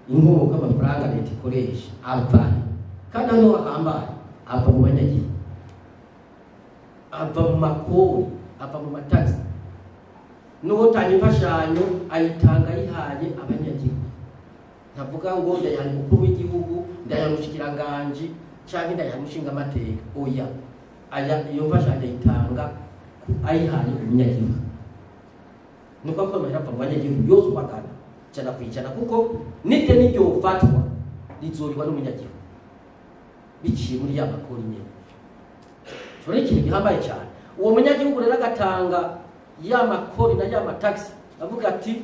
Inkomoko y'amafaranga leta ikoresha ava, kandi hano ahambaye, ava mu banyagihugu, ava mu makori, ava mu matagisi. N'uwotanga imfashanyo ayitanga ayihaye abanyagihugu. Ntavuga ngo ndayaha umukuru w'igihugu, ndayaha umushikiranganji canke ndayaha umushingamateka. Oya, aya iyo mfashanyo ayitanga ayihaye umunyagihugu. Nuko ko amahera ava mu banyagihugu yose uko angana, 100%, kuko n'ideni ryofatwa rizorihwa n'umunyagihugu biciye muri ya makori nyene. Ico ni ikintu gihambaye cane. Uwo munyagihugu rero agatanga ya makori na ya matagisi, avuga ati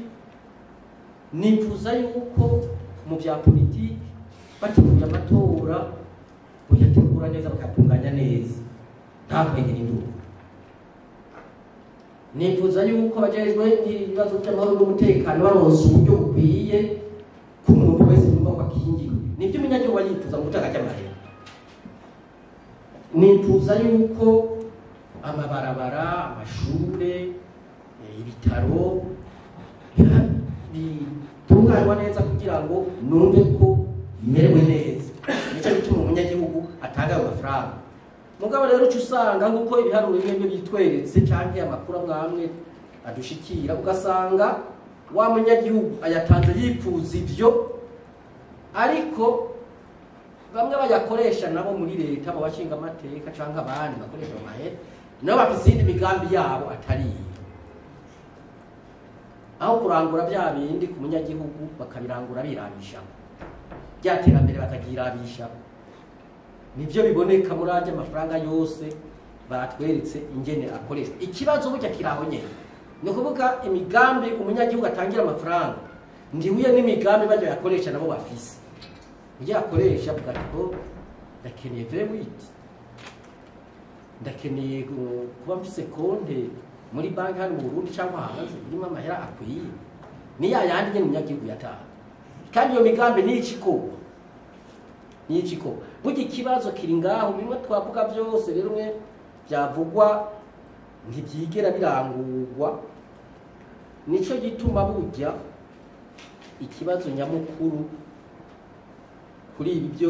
nifuza yuko mu vya politiki bateguye amatora boyategura neza, bakayatunganya neza, nta kwegera induru. Nifuza yuko abajejwe ibibazo by'amahoro n'umutekano baronse uburyo bukwiye ko umuntu wese yumva ko akingiwe. Nibyo umunyagihugu aba yifuza mu gutanga ry'amahera. Nifuza yuko amabarabara, amashure, ibitaro bitunganywa neza kugira ngo numve ko merewe neza. Nico gituma umunyagihugu atanga ayo mafaranga. Mugabo rero uca usanga nk'uko ibiharuro bimwe bimwe bitweretse canke amakuru amwe amwe adushikira, ugasanga wa munyagihugu ayatanze yipfuza ivyo, ariko bamwe bayakoresha nabo muri leta, mu bashinga amateka canke abandi bakoresha ayo mahera, nabo bafise iyindi migambi yabo atari iyo. Aho kurangura vya bindi ku munyagihugu bakabirangura birabishako, rya terambere bakaryirabishako. Nivyo biboneka muri arya mafaranga yose batweretse ingene akoreshwa. Ikibazo burya kiraho nyene, ni ukuvuga imigambi umunyagihugu atangira amafaranga ndihuye n'imigambi bajya yakoresha nabo bafise. Ujya akoresha avuga ati oh, ndakeneye V8, ndakeneye kuba mfise konte muri banki hano mu Burundi cyangwa hanze irimo amahera akwiye, ni ya yandi nyene umunyagihugu yatanga. Kandi iyo migambi ni ikikorwa, ni ikikorwa. Burya ikibazo kiri ngaho, bimwe twavuga byose rero mwe byavugwa ntibyigera birangurwa. Nico gituma burya ikibazo nyamukuru kuri ibi byo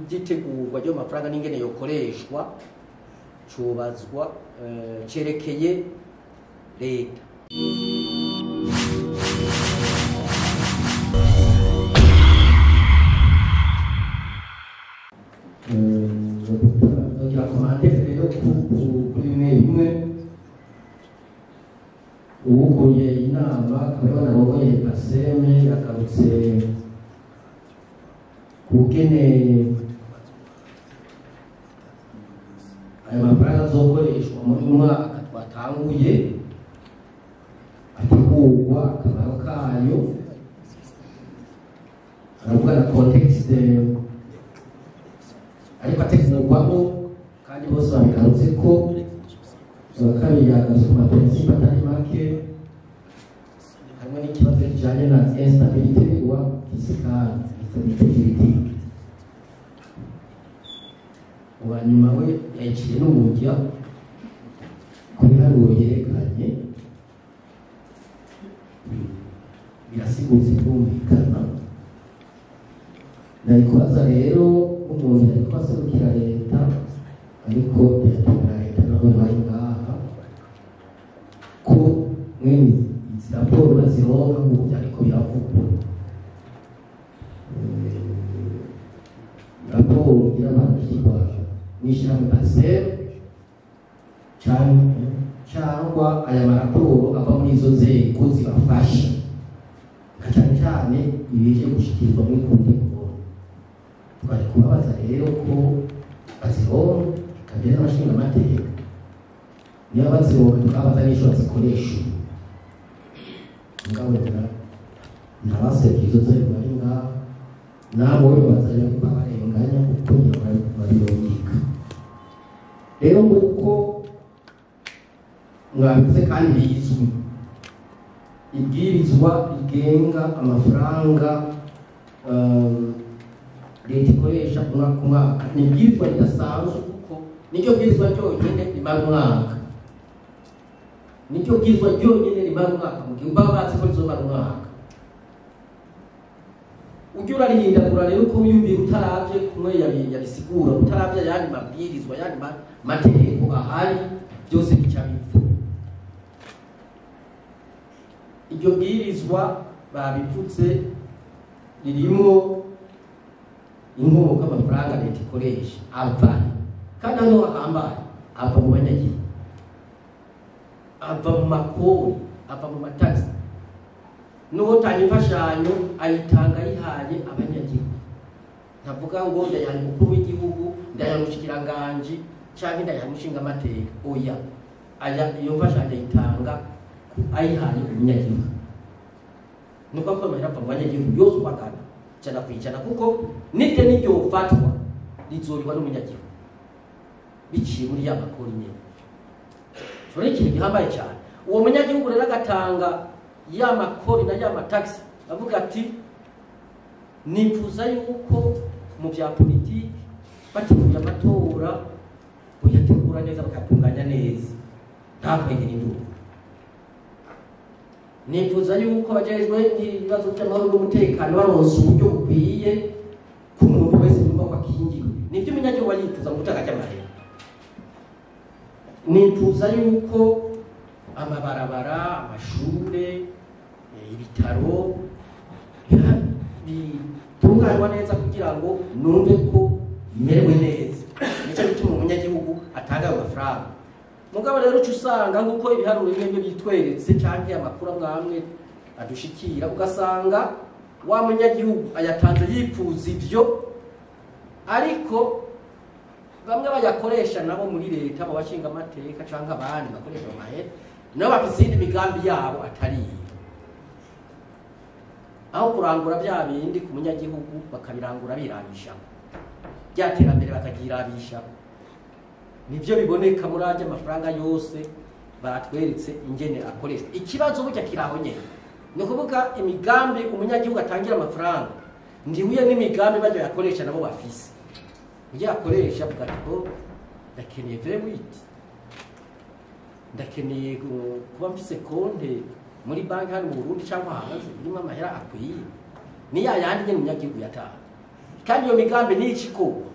by'itegurwa ryo mafaranga n'ingene yokoreshwa cubazwa cerekeye leta. Ngira commentaire rero kuri bimwe bimwe. Uwuguye inama akaba yararongoye PACEM yagarutse kugene ayo mafaranga azokoreshwa muri uyu mwaka twatanguye ategurwa, akamaro kayo, aravuga na contexte ariko ategurwamo, kandi bose babigarutse ko kabiri yagarutse ku maprincipe atari make, harimo n'ikibazo kijanye na instabilité wa fiscale, instabilité juridique. Uwa nyuma we yaciye n'umujya ku biharuro yerekanye, birasigutse kumvikana. Nari kubaza rero umuntu ariko aserukira leta, ariko yatumira leta nabo bari ngaha, ko mwene izi raporo bazironka nk'uko byariko biravugwa. Raporo irabandikirwa n'ishirahamwe PACEM cyangwa aya maraporo ava muri izo nzego zibafasha, nka cane cane ibije gushikirizwa muri kundi kubona. Twari kubabaza rero ko bazironka kabiri n'abashinga amateka, niba bazironka tukabaza n'ico bazikoresha. Mugabo rero ntabaserukiye izo nzego bari ngaha, nabo baza babarenganya kuko babirungika. Rero nguko mwabivuze kandi bizwi, ibwirizwa rigenga amafaranga leta ikoresha ku mwaka ku mwaka ni ibwirizwa ridasanzwe, kuko niryo bwirizwa ryonyine rimara umwaka, niryo bwirizwa ryonyine rimara umwaka mu gihe baba bazi ko rizomara umwaka. Ujya urarihindagura rero uko wiyumvira, utaravye kumwe yabisigura, utaravye ayandi mabwirizwa, ayandi mategeko ahari, byose bica bipfa. Iryo bwirizwa babivutse ririmwo inkomoko y'amafaranga leta ikoresha ava, kandi hano hahambaye, ava mu banyagihugu, ava mu makori, ava mu matagisi. N'uwotanga imfashanyo ayitanga ayihaye abanyagihugu, ntavuga ngo ndayaha umukuru w'igihugu, ndayaha umushikiranganji canke ndayaha umushingamateka. Oya, aya iyo mfashanyo ayitanga ayihaye umunyagihugu. Nuko ko amahera ava mu banyagihugu yose uko angana, 100%, kuko nite n'iryo fatwa rizorihwa n'umunyagihugu biciye muri ya makori nyene. Ico ni ikintu gihambaye cyane. Uwo munyagihugu rero agatanga ya makori na ya matagisi, avuga ati: "Nifuza yuko mu bya politiki bateguye amatora, boyategura neza, bakayatunganya neza, nta kwegera induru. Nifuza yuko bajejwe ibibazo by'amahoro n'umutekano baronse uburyo bukwiye, ko umuntu wese yumva ko akingiwe." Nibyo umunyagihugu yifuza mu gutanga ry'amahera. "Nifuza yuko amabarabara, amashure, ibitaro bitunganywa neza kugira ngo numve ko merewe neza." Nicyo gituma umunyagihugu atanga ayo mafaranga. Mugabo rero uca usanga, nk'uko ibiharuro bimwe bimwe bitweretse canke amakuru amwe amwe adushikira, ugasanga wa munyagihugu ayatanze yipfuza ivyo, ariko bamwe bayakoresha nabo muri leta, mu bashinga amateka canke abandi bakoresha ayo mahera, nabo bafise iyindi migambi yabo atari iyo. Aho kurangura bya bindi ku munyagihugu, bakabirangura birabishamo, rya terambere bakaryirabishamo. Nivyo biboneka muri arya mafaranga yose batweretse ingene akoreshwa. Ikibazo burya kiraho nyene, ni ukuvuga imigambi umunyagihugu atangira amafaranga ndihuye n'imigambi bajya yakoresha nabo bafise. Ujya yakoresha avuga ati: "Oh, ndakeneye V8, ndakeneye kuba mfise konte muri banki hano mu Burundi cyangwa hanze irimo amahera akwiye." Ni ya yandi nyene umunyagihugu yatanga, kandi iyo migambi ni ikikorwa,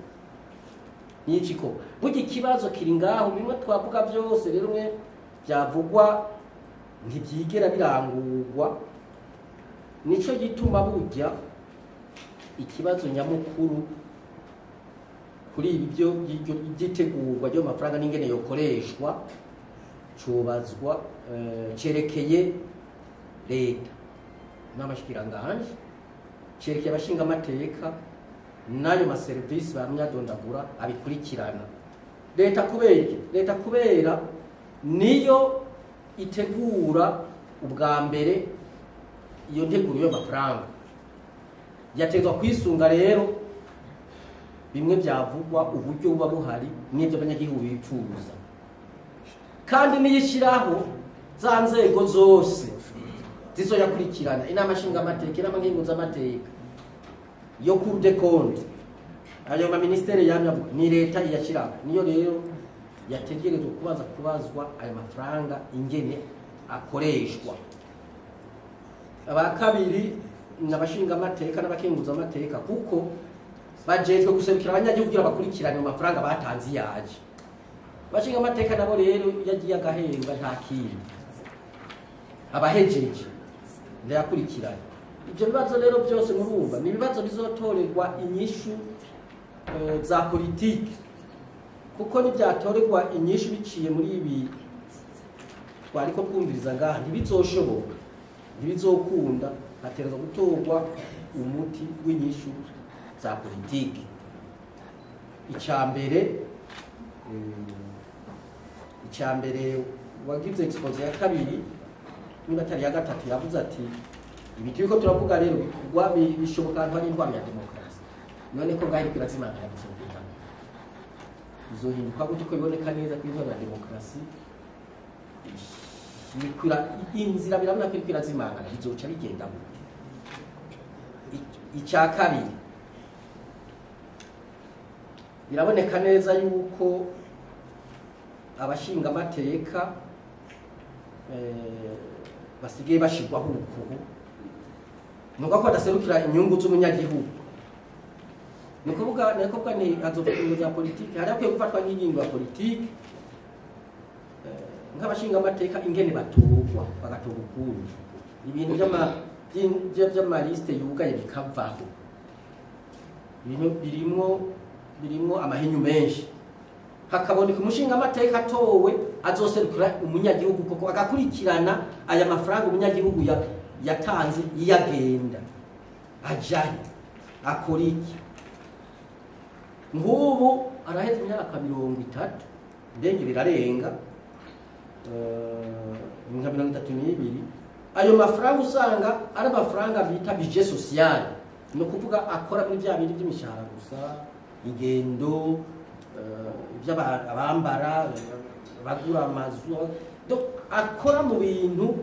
ni ikikorwa. Burya ikibazo kiri ngaho. Bimwe twavuga byose rero, umwe byavugwa ntibyigera birangurwa. Nico gituma burya ikibazo nyamukuru kuri ibi byo by'itegurwa ry'amafaranga n'ingene yokoreshwa cubazwa, cerekeye leta n'abashikiranganje, cerekeye abashingamateka n'ayo maserivisi bamyadondagura abikurikirana. Leta kubera iki? Leta kubera niyo itegura ubwa mbere iyo nteguro y'amafaranga, yategwa kwisunga rero bimwe byavugwa, uburyo buba buhari n'ibyo abanyagihugu bipfuza. Kandi niyishyiraho za nzego zose zizoyakurikirana, inama nshingamateka, inama nkenguzamateka, yo Cour des comptes, ayo ma ministère yamye avuga, ni leta iyashyiraho. Niyo rero yategerezwa kubaza kubazwa ayo mafaranga ingene akoreshwa. Aba kabiri ni abashingamateka n'abakenguzamateka, kuko bajejwe guserukira abanyagihugu kugira bakurikirane mu mafaranga batanze yaje. Abashingamateka nabo rero, iyo agiye agahembwa, nta kindi, abahejeje ndayakurikirana. Ibyo bibazo rero byose murumva ni ibibazo bizotorerwa inyishu za politiki, kuko nibyatorerwa inyishu biciye muri ibi twariko twumviriza ngaha, ntibizoshoboka, ntibizokunda. Hategerezwa gutorwa umuti w'inyishu za politiki. Icya mbere wagize exposé ya kabiri, niba atari ya gatatu, yavuze ati: "Ibi turiko turavuga rero bikorwa bishoboka ahantu hari intwaro ya demokarasi." None ko ngaho iriko irazimangana gusumvikana, bizohinduka gute ko biboneka neza ko intwaro ya demokarasi inzira birabona ko iriko irazimangana? Bizoca bigenda gute? Icya kabiri, biraboneka neza yuko abashingamateka basigaye bashirwaho urukuhu. Nuko ko badaserukira inyungu z'umunyagihugu. Nukuvuga nakuvuga ni azofata ingingo za politiki, hari akwiye gufatwa nk'ingingo ya politiki nk'abashinga amateka ingene batorwa bagatorwa ukundi, ibintu vy'amaliste yugaye bikavaho, ibintu birimwo amahinyu menshi, hakaboneka umushinga amateka atowe azoserukira umunyagihugu koko agakurikirana aya mafaranga umunyagihugu yatanze iyagenda ajahe akora iki. Nk'ubu araheze imyaka 30 ndenge birarenga nka 32, ayo mafaranga usanga ari amafaranga bita budget social, ni ukuvuga akora muri bya bindi by'imishahara gusa, ingendo, iby'abambara, bagura amazu, akora mu bintu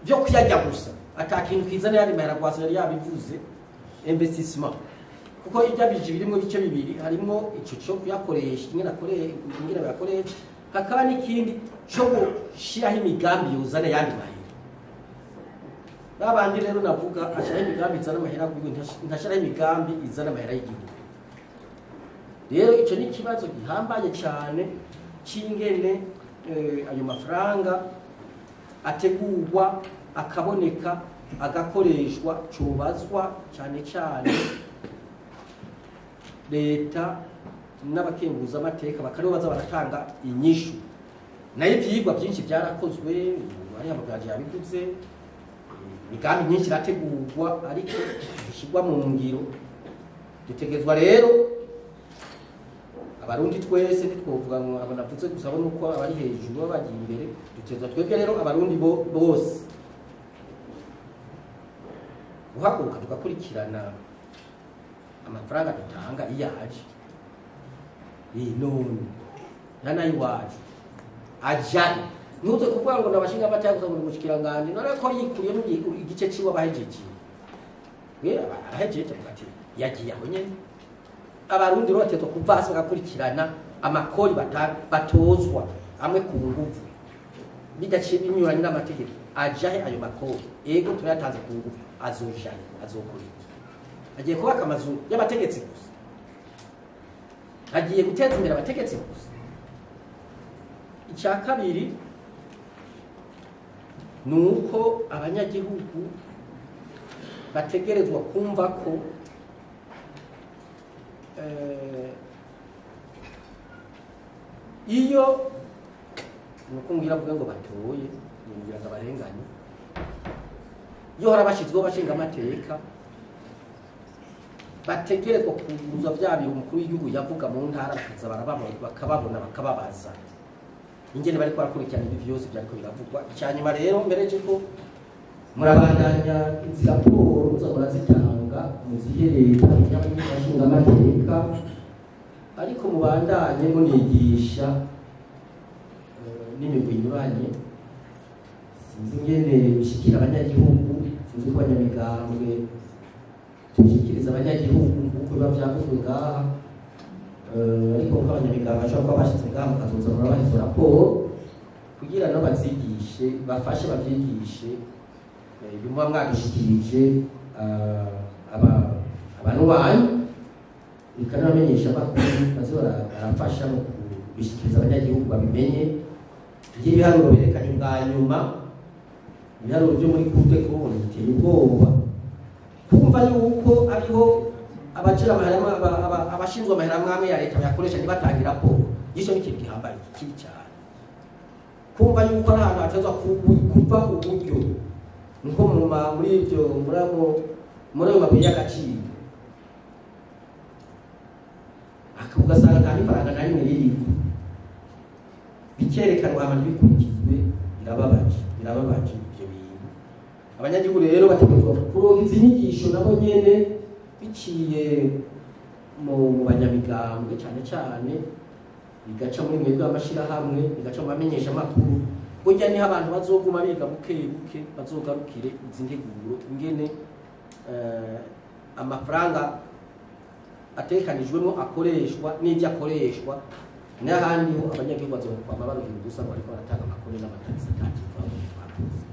byo kuyajya gusa, ata kintu kizana yari mahera gwasa yari yabivuze investissement. Kuko ibya bije birimo bice bibiri, harimo ico cyo kuyakoresha ingena akore ingena bayakoresha, hakaba n'ikindi cyo gushiraho imigambi yuzana yandi mahera. Babandi rero navuga ashiraho imigambi izana amahera y'igihugu, ntashiraho imigambi izana amahera y'igihugu. Rero ico ni ikibazo gihambaye cyane c'ingene ayo mafaranga ategurwa akaboneka agakoreshwa, cobazwa cyane cyane leta n'abakenguza amateka bakaribo baza baratanga inyishu. Nayo ivyigwa byinshi byarakozwe, ari amagaje yabivuze, imigambi myinshi irategurwa ariko ishyirwa mu ngiro. Dutegerezwa rero abarundi twese, ntitwovuga ngo abo navuze gusa bo nuko abari hejuru bagiye imbere, dutegerezwa twebwe rero abarundi bose guhaguruka tugakurikirana amafaranga dutanga iyo aje, none nanayiwaje ajaye. Ntuze kuvuga ngo nabashinga amateka gusa ngo umushikiranganje none ko yikuriyemo igice ciwe abahejeje, arahejeje avuga ati yagiye aho nyene. Abarundi rero bategerezwa kuva hasi bagakurikirana amakori batozwa amwe ku nguvu bidaciye binyuranye n'amategeko, ajahe ayo makori? Ego turayatanze ku nguvu, azojahe azokora iki? Agiye kubaka amazu y'abategetsi gusa? Agiye guteza imbere abategetsi gusa? Icya kabiri ni uko abanyagihugu bategerezwa kumva ko iyo nuko ngira mvuge ngo batoye ngira ngo abarenganye, iyo hari abashizweho bashinga amateka bategerezwa kuguruza vya biro umukuru w'igihugu yavuga mu ntara, bakaza barababona bakababona bakababaza ingene bariko barakurikirana ibi vyose vyariko biravugwa. Icyanyuma rero mbereje ko murabandanya izi raporo muza murazitanga muzihe leta y'abashinga amateka, ariko mubandanye munigisha n'imigwi inyuranye. Sinzi ingene bishikira abanyagihugu, sinzi ko abanyamigambwe tubishikiriza abanyagihugu kuko biba vyavuzwe ngaha, ariko ko abanyamigambwe bashobora kuba bashitse ngaha mukazoza murabaha izo raporo kugira nabo bazigishe, bafashe bavyigishe ibyo muba mwabishikirije abantu banyu, bikanabamenyesha amakuru baze barafasha mu kubishikiriza abanyagihugu babimenye. Ibiharuro berekanye ubwa nyuma, ibiharuro byo muri Cour des comptes biteye ubwoba, kumva yuko ariho abacira amahera abashinzwe amahera amwe ya leta bayakoresha ntibatange raporo, ico ni ikintu gihambaye kibi cyane. Kumva yuko ari ahantu hatezwa kuva uburyo nko muri ibyo muri ayo mabuye y'agaciro, ugasanga nta n'ifaranga na rimwe ririko, bikerekanwa hama ntibikurikizwe. Birababaje, birababaje ibyo bintu. Abanyagihugu rero bategerezwa kuronka izi nyigisho nabo nyene biciye mu banyamigambwe cyane cyane, bigaca muri mwebwe amashirahamwe, bigaca mu bamenyesha amakuru. Burya niho abantu bazoguma biga buke buke, bazogarukire izi nteguro ingene amafaranga atekanijwemo akoreshwa n'ibyo akoreshwa, n'ahandi ho abanyagihugu bazokwama baruhira ubusa ngo bariko baratanga amakuru n'amatagisi atakivamo twakoze.